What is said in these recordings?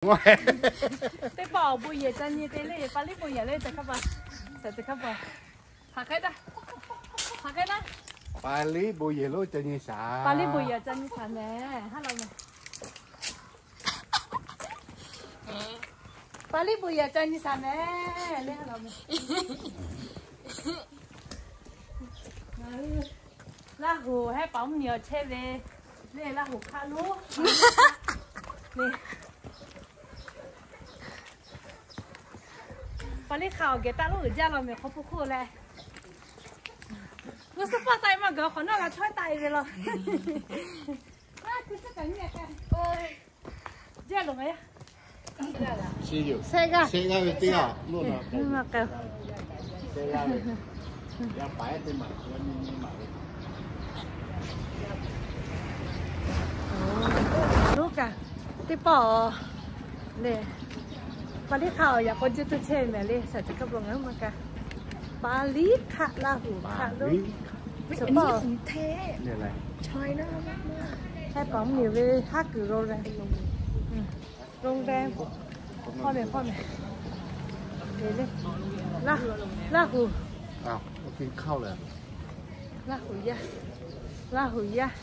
Teˇ pawˆ awˬ bon yehˬ ca nyi te le, Pali bon yehˬ le, ca hk'a pa, ca hk'a pa. Hk'aˬ hk'e naˉ, hk'aˬ hk'e naˉ. Pali bon yehˬ lo ca nyi shaˍ. Pali bon yehˬ ca nyi shaˍ mehˍ, ha la mehˍ. Pali bon yehˬ ca nyi shaˍ mehˍ le, ha la mehˍ. Laˇ hoˍ hehˉ paˍ mvuhˇ miˬ awˬ chehˇ ve le, Laˇ hoˍ hk'aˆ lonˉ le. Pali hk'aˆ awˬ geh taˆ lonˉ uiˍ jaˇ law mehˍ, hk'aw pui hk'oˆ leh. G'uˇ suhˉ paˆ taˆ e maˇ gaˬ, hk'awꞈ nawˉ g'a chawehˇ taˆ e ve law. Jaˇ loˬ ngaˬ yaˇ. Shehˆ g'aˇ, shehˆ g'aˇ ve teˇ g'aˇ. Loˉ kaꞈ teˇ pawˆ lehˬ, Pali hk'aˆ awˬ yaꞈ k'aw juˇ tuˇ chehˇ mehˍ le, shaˍ tiꞈ hk'a peuˬ ngaˬ hui maˇ kaˇ. Pali hk'aˆ Laˇ hoˍ hk'aˆ lonˉ. Hehˉ paˍ mvuhˇ miˬ ve haˉ kuiˬ lo leh. Rong deh. Hpawˇ mehˍ, hpawˇ mehˍ. Laˇ hoˍ. Laˇ hoˍ yaˇ. Laˇ hoˍ yaˇ.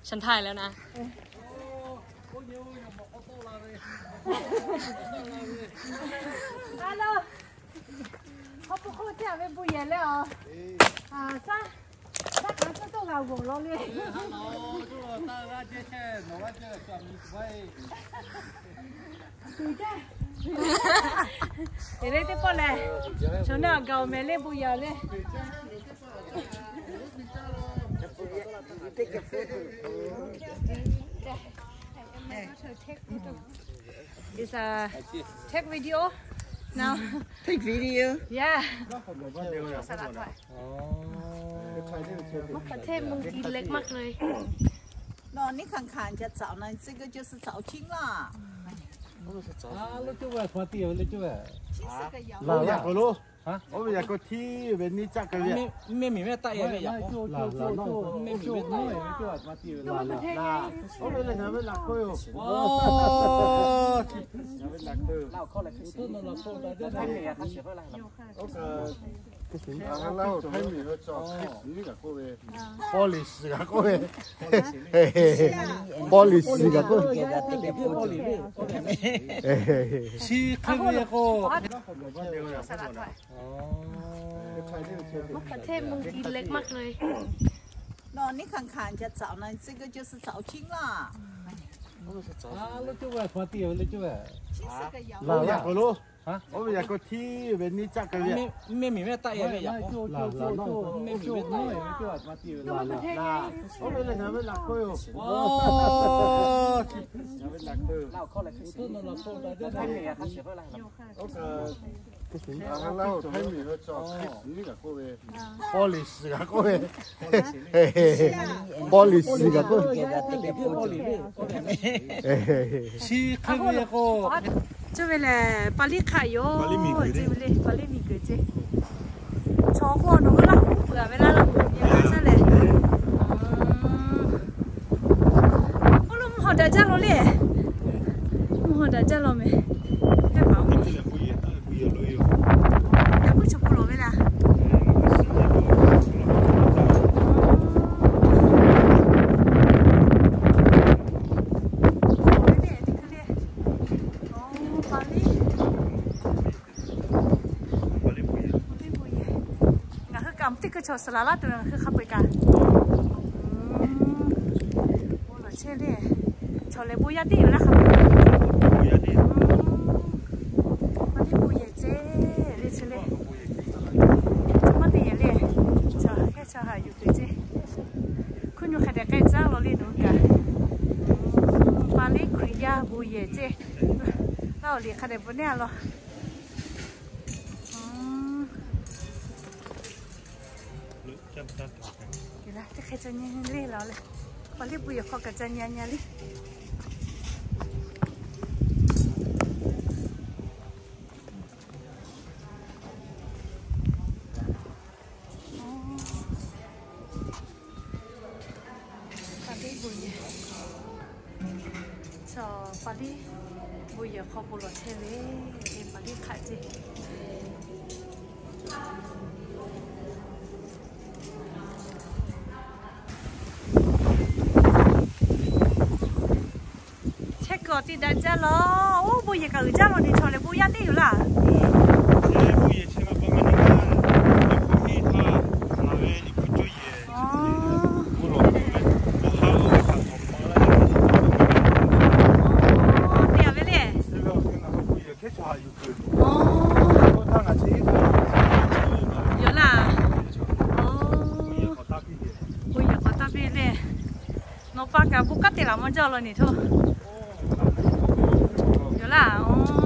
ฉันถ่ายแล้วนะ Hello. Hk'aw pui hk'oˆ teˇ g'aˇ ve bon yehˬ le awˬ. Saˉ, saˉ kaꞈ saˉ toˆ g'a g'awˬ law le. Te le teˇ pawˆ lehˬ, chaw naˇ awˬ gaˬ awˬ mehˍ le bon yehˬ le. It's a take video now. Take video. Yeah. 哦。 Nawˬ nyi hkanˍ hkanˍ ca caoˬ na, 这个就是早清了。 Oˇ ve yaꞈ k'o lo. Oˇ ve yaꞈ k'o hteˇ ve nyi caˆ k'ai ve. Mehˆ miˬ mehˆ taˆ e ve yaꞈ k'o. Mehˆ miˬ mehˆ taˆ e ve. Oˇ ve lehˬ ngaˬ ve laꞈ k'oˆ yoˬ. Ngaˬ ve laꞈ k'oˆ yoˬ. Oˇ kaꞈ, Laˇ hoˍ Htaiˇ miˬ ve chaw hteˇ suhˍ g'a k'oˆ ve, policy g'a k'oˆ ve, policy g'a k'oˆ ve. Chi hk'e ve k'o, Nawˬ nyi hkanˍ hkanˍ ca caoˬ na, 这个就是早清了。 Oˇ ve yaꞈ k'o lo. Oˇ ve yaꞈ k'o hteˇ ve nyi caˆ k'ai ve. Mehˆ miˬ mehˆ taˆ e ve yaꞈ k'o. Oˇ ve lehˬ ngaˬ ve laꞈ k'oˆ yoˬ. Ngaˬ ve laꞈ k'oˆ yoˬ. Oˇ kaꞈ, Laˇ hoˍ Htaiˇ miˬ ve chaw hteˇ suhˍ g'a k'oˆ ve, policy g'a k'oˆ ve, policy g'a k'oˆ ve. Chi hk'e ve k'o, cuˇ ve lehˬ, Pali hk'aˆ yoˬ. Pali miˬ guiˬ le, Pali miˬ guiˬ ce. Chaw k'o nawˬ hui Laˇ hoˍ peuˬ a ve laˇ, Laˇ hoˍ nyi la caˇ leh. Oˇ lo mvuhˇ hawˬ daꞈ jaˇ law le. Mvuhˇ hawˬ daꞈ jaˇ law mehˍ. Hehˉ paˍ oˇ ve. Yaꞈ puiˉ chaw k'o lawˬ ve laˇ. Ngaˬ hui kaꞈ teˇ hkui chaw suhˍ laˬ laˇ tuˬ ngaˬ hui hk'a peu-eˬ kaꞈ. Bon lawˬ chehˇ le. Chaw lehˬ bon yaˇ teˇ yoˬ laˇ hk'a peu-eˬ. Bon yaˇ teˇ yoˬ. Maˇ teˇ bon yehˬ ce le chi le. Chaw maˇ te yehˬ le. Chaw haꞈ hkehˇ chaw haꞈ yuˬ kuiˬ ce. Hkuiˉ nyu hk'a dehꞈ k'ai caˉ law le nawˬ hui kaꞈ. Pali Hkriꞈ yaˇ bon yehˬ ce. Laˇ awˬ liꞈ hk'a dehꞈ bon neˇ a law. Teˇ hk'e ca nyi le la le. Pali bon yehˬ hk'aw kaꞈ ca nyi nyi le. Paˍ liˇ bon yehˬ hk'aw bon lawˬ chehˇ ve, paˍ liˇ hk'aˆ ceˇ. Chehˇ kuiˬ awˬ ti daꞈ jaˇ law. Oˇ, bon yehˬ kaꞈ uiˍ jaˇ law, neˇ chaw lehˬ bon yaˇ teˇ yoˬ laˇ. Te a ve le. Yoˬ laˇ. Bon yehˬ k'awꞈ taˇ piˇ le. Nawˬ pa kaꞈ bon kanˉ te laˬ maˇ jaˇ law neˇ htawˇ. Yoˬ laˇ.